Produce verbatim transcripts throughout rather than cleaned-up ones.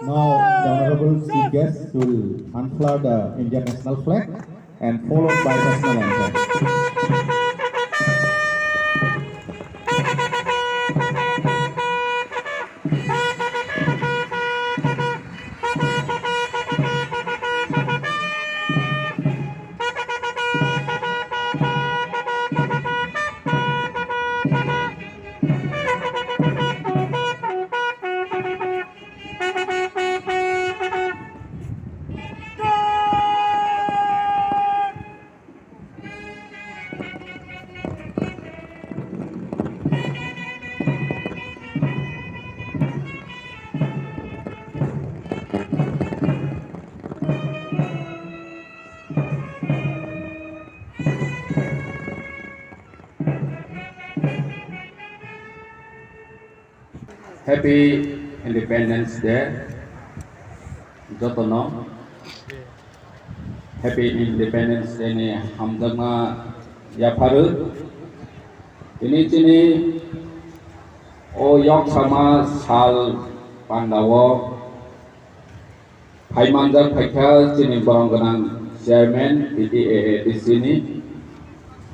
Now, the honorable chief guest will unfurl the Indian national flag and followed by national anthem. Happy Independence Day jotono. Happy Independence Day ni hamjakma yapharo. Tini chini o yoksama sal pandao phai manjak phaikha chini borom gwnang chairman T T A A D C ni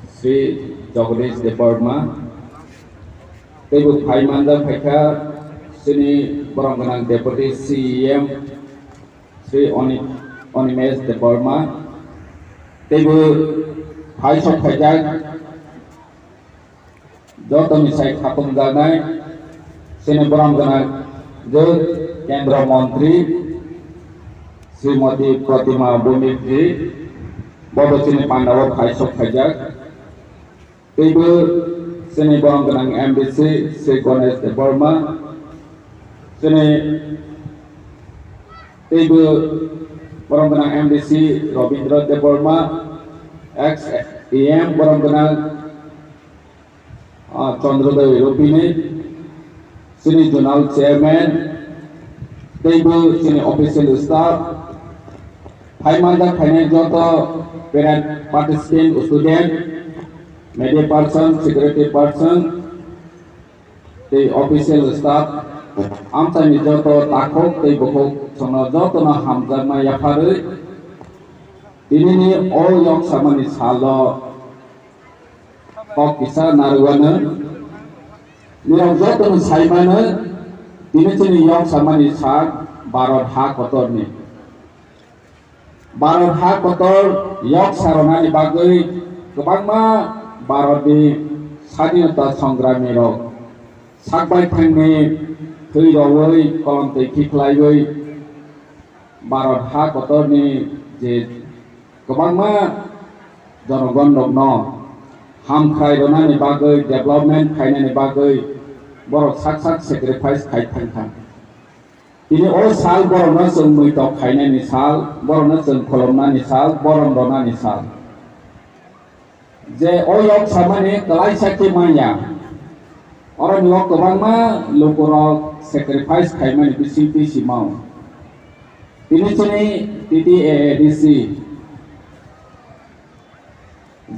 Sri Jagadish Debbarma. Teibo phai manjak phaikha chini borom gwnang deputy C E M Sri Oni-, Onimesh Debbarma. Teibo phai sok phaijak jotoni sai khatung janai chini borom gwnang je Kendra Montri Srimati Pratima Bhumikji, bobo chini pandao phai sok phaijak. Teibo chini borom gwnang M D C Sri Ganesh Debbarma, chini teibo borom gwnang M D C Rabindra Debbarma, ex E M borom gwnang ah, Chandrodaya Rupini, chini zonal chairman, teibo chini official staff, phai manjak phainai joto parent, participant, student, media person, security person, tei official staff, amchaini joto takhuk tei bukhuk, chwngno jotono hamjakma yapharwi, tinini o yoksamani salo kok kisa narwkano. Nirok jotono saimano, tini chini yoksamani sak Bharat ha kotorni. Bharat ha kotor yoksa rwnani bagwi kwbangma Bharatni sadinota songgramirok sakbai thangni thwi rogwi kolom twi khiklaiwi Bharat ha kotorni je kwbangma jonogon rokno hamkhrai rwnani bagwi, development khainani bagwi borok sak sak sacrifice khai thangkha. Tini o sal borokno chwng muitok khainani sal, borokno chwng khulumnani sal, borom rwnani sal. Je o yoksamani kwlaisa khe manya. Oroni o kwbangma lukurok sacrifice khaimani bising twi simao. Tini chini T T A A D C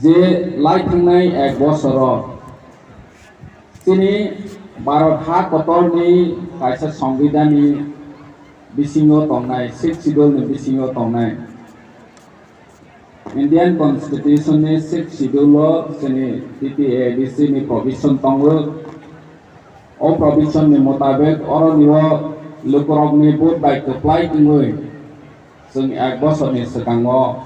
je lai thangnai ek bosoro chini Bharat ha kotorni kaisa songbidanni bisingo tongnai, Sixth Schedule ni bisingo tongnai. Indian Constitution ni Sixth Schedule o chini T T A A D C ni provision tongo. O provision ni mutabek oroni o lukurokni vote bai kwplai wngwi chwng ek bosorni swkango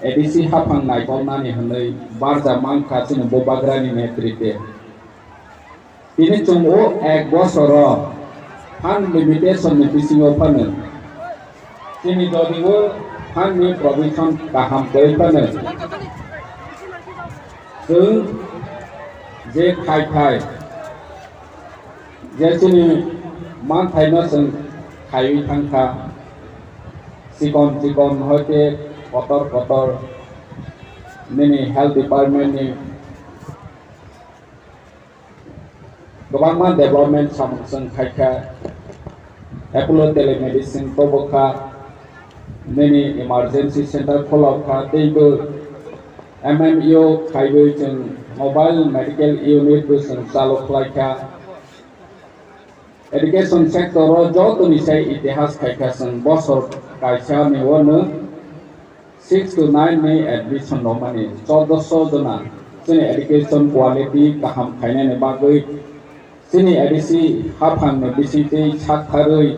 A D C haphang naikoknani hwnwi barja mankha chini Bubagrani netrite. Tini chwng o ek bosoro fund limitation ni bisingo phano chini jodi o fund ni provision kaham kwrwi phano chwng je khai khai je chini manthaino chwng khaiwi thangkha chikon chikon hoite kotor kotor nini health department ni kwbangma development samung chwng khaikha, Apollo Telemedicine tobokha, nini emergency center kholokha, teibo M M U khaiwi chwng mobile medical unit bo chwng chalu khlaikha. Education sector o jotoni sai itihas khaikha chwng bosor kaisa ni ono six to nine ni admission rwmani choddoso jona chini education quality kaham khainani bagwi chini A D C haphangni bisingtwi saktharwi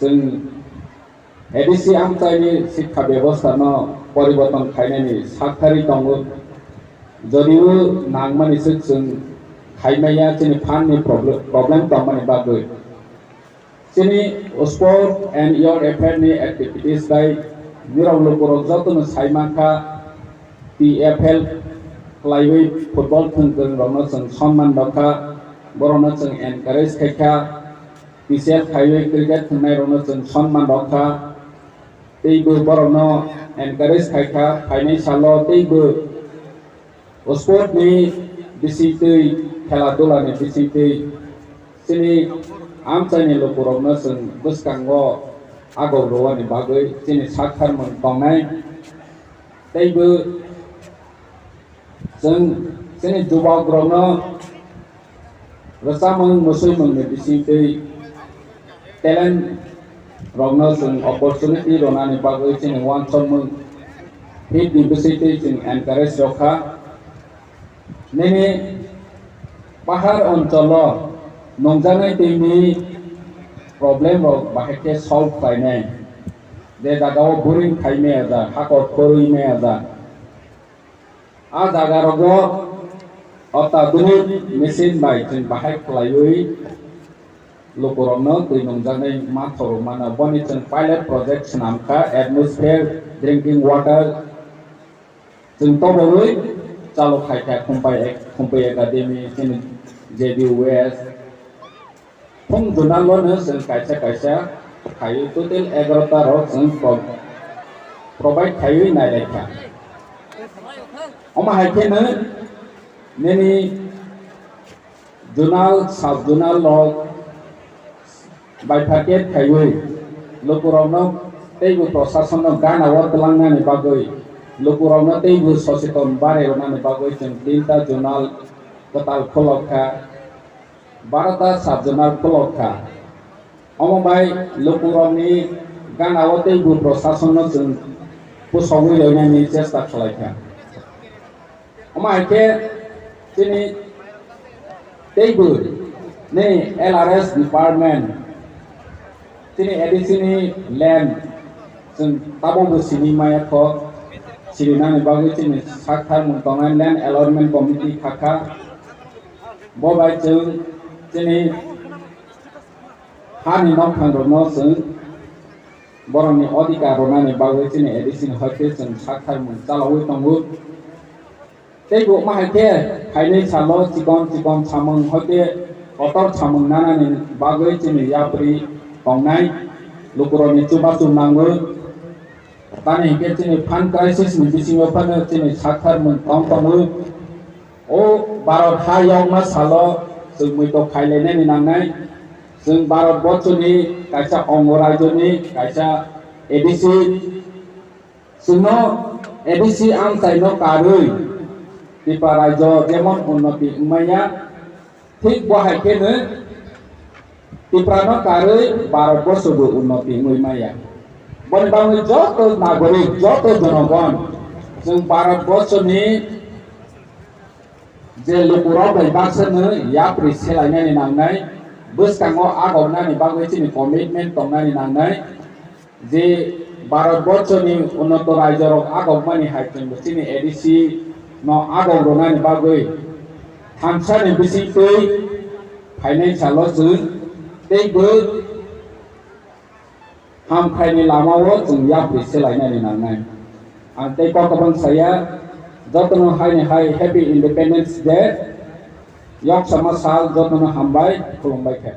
chwng A D C amchaini sikha bebostha no poriborton khainani sakthari tongo, jodio nangmani swk chwng khaimaya chini phan ni problem, problem tongmani bagwi. Chini Sport and Youth Affair ni activities bai nirok lukurok jotono saimankha T F L khlaiwi football thwngkwrwng rokno chwng sonman rwkha, borokno chwng encourage khaikha. T C F khaiwi cricket thwngnairokno chwng sonman rwkha, teibo borokno encourage khaikha, phainai salo teibo sport ni bisingtwi, khela dula ni bisingtwi chini amchaini lukurokno chwng bwskango agok rwani bagwi chini saktharmung tongnai. Teibo chwng chini jubokrokno rwchapmung, mwswimungni bisingtwi talent rokno chwng opportunity rwnani bagwi chini uansukmung hit ni bisingtwi chwng encourage rwkha. Nini pahar oncholo nungjaknai twini problem rok bahai khe solve khlainai. Je jagao boring khai maya ja, hakor khorwi maya ja. A jaga rogo otadhunik machine bai chwng bahai khlaiwi lukurokno twi nungjaknai ma thorok mano. Boni chwng pilot project swnamkha, atmosphere, drinking water, chwng tobowi chalo khaikha Khumpai, Khumpai Academy, chini J B West, Phung zonal o no chwng kaisa kaisa khaiwi total egarota rok chwng pro-, provide khaiwi nailaikha. Omo hai khe no nini zonal, sub zonal rok bifurcate khaiwi lukurokno teibo prosasonno gana o twlangnani bagwi, lukurokno teibo soseton barirwnani bagwi chwng tinta zonal kwtal khulok kha. Barota sub zonal khulok kha. Omo bai lukurokni gana o teibo prosasonno chwng pusogwi loinani chesta khlai kha. Omo hai khe chini teibo ni L R S department chini A D C ni land chwng tabukbo sini maya kho, sirinani bagwi chini saktharmung tongnai land allotment committee kha kha. Bo bai chwng chini hani nokphang rokno chwng borokni odhikar rwnani bagwi chini A D C ni hoite chwng saktharmung chalaui tongo. Tei bo ma hai khe phainai salo chikon chikon samung hoite kotor samung nanani bagwi chini yapri tongnai lukurokni chubachu nango. Tamni hinkhe chini fund crisis ni bisingo phano chini saktharmung tong tongo. O Bharat ha yokma salo chwng muitok khailainani nangnai. Chwng Bharat borchoni kaisa ongo rajyoni kaisa A D C. Chwngno A D C amchaino karwi Tripura rajyo jemon unnoti wngmaya, thik bo hai kheno Tiprano karwi Bharat borso bo unnoti wngwi maya. Boni bagwi joto nagorik, joto jonogon chwng Bharat borsoni je lukurok bai baksa no yapri selainani nangnai, bwskango agoknani bagwi chini commitment tongnani nangnai. Je Bharat borso ni unnoto rajyo rok agokmani hai chwng bo chini A D C no agok rwnani bagwi thansa ni bisingtwi phainai salo chwng teibo hamkrai ni lama o chwng yapri selainani nangnai. Ang tei kok kwbang saya, jotono haini hai Happy Independence Day, yok sama sal jotono hambai khulumbai khe.